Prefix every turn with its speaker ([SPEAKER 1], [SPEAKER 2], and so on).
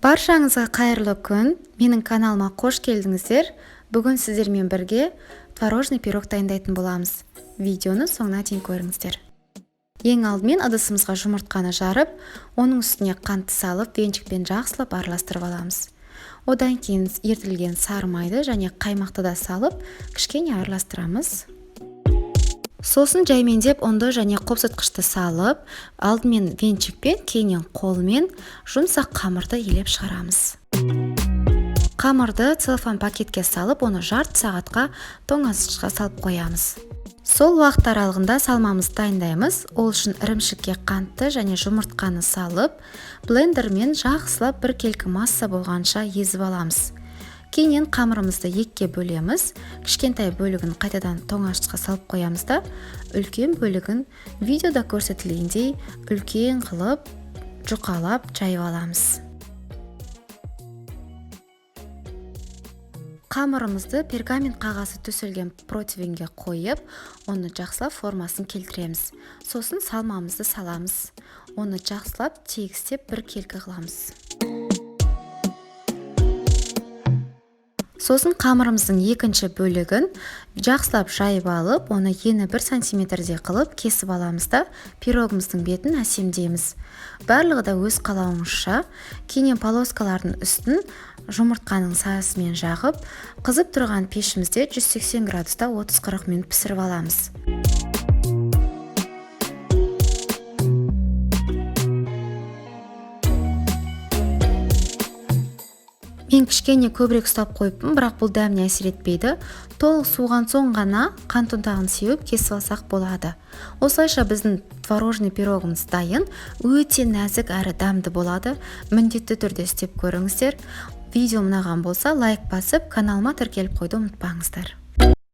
[SPEAKER 1] Баршаңызға қайырлы күн. Менің каналыма қош келдіңіздер. Бүгін сіздермен бірге творожный пирог дайындайтын боламыз. Видеоны соңына дейін көріңіздер. Ең алдымен ыдысымызға жұмыртқаны жарып, оның үстіне қантты салып, венчикпен жақсылап араластырып аламыз. Одан кейін ерітілген сары майды және қаймақты да салып, кішкене араластырамыз. Сосын жаймендеп ұнды және қопсытқышты салып, алдымен венчикпен, кейіннен қолмен жұмсақ қамырды илеп шығарамыз. Қамырды целлофан пакетке салып, оны жарты сағатқа тоңазытқышқа салып қоямыз. Сол уақыт аралығында салмамызды дайындаймыз. Ол үшін ірімшікке қантты және жұмыртқаны салып, блендермен жақсылап біркелкі масса болғанша езіп аламыз. Кейіннен қамырымызды екіге бөлеміз. Кішкентай бөлігін қайтадан тоңазытқышқа салып қоямыз да, үлкен бөлігін видеода көрсетілгендей үлкен қылып жұқалап жайып аламыз. Қамырымызды пергамент қағазы төселген противенге қойып, оны жақсылап формасын келтіреміз. Сосын салмамызды саламыз. Оны жақсылап тегістеп біркелкі қыламыз. Сосын қамырымыздың екінші бөлігін жақсылап жайып алып, оны ені 1 сантиметрдей қылып кесіп аламыз да, пирогымыздың бетін әсемдейміз. Барлығы да өз қалауыңызша. Кейіннен полоскалардың үстін жұмыртқаның сарысымен жағып, қызып тұрған пешімізде 180 градуста 30-40 минут пісіріп аламыз. Мен кішкене көбірек ұстап қойыппын, бірақ бұл дәміне әсер етпейді. Толық суыған соң ғана қант ұнтағын сеуіп кесіп алсақ болады. Осылайша біздің творожный пирогымыз дайын. Өте нәзік әрі дәмді болады. Міндетті түрде істеп көріңіздер. Видео ұнаған болса, лайк басып, каналыма тіркеліп қоюды ұмытпаңыздар.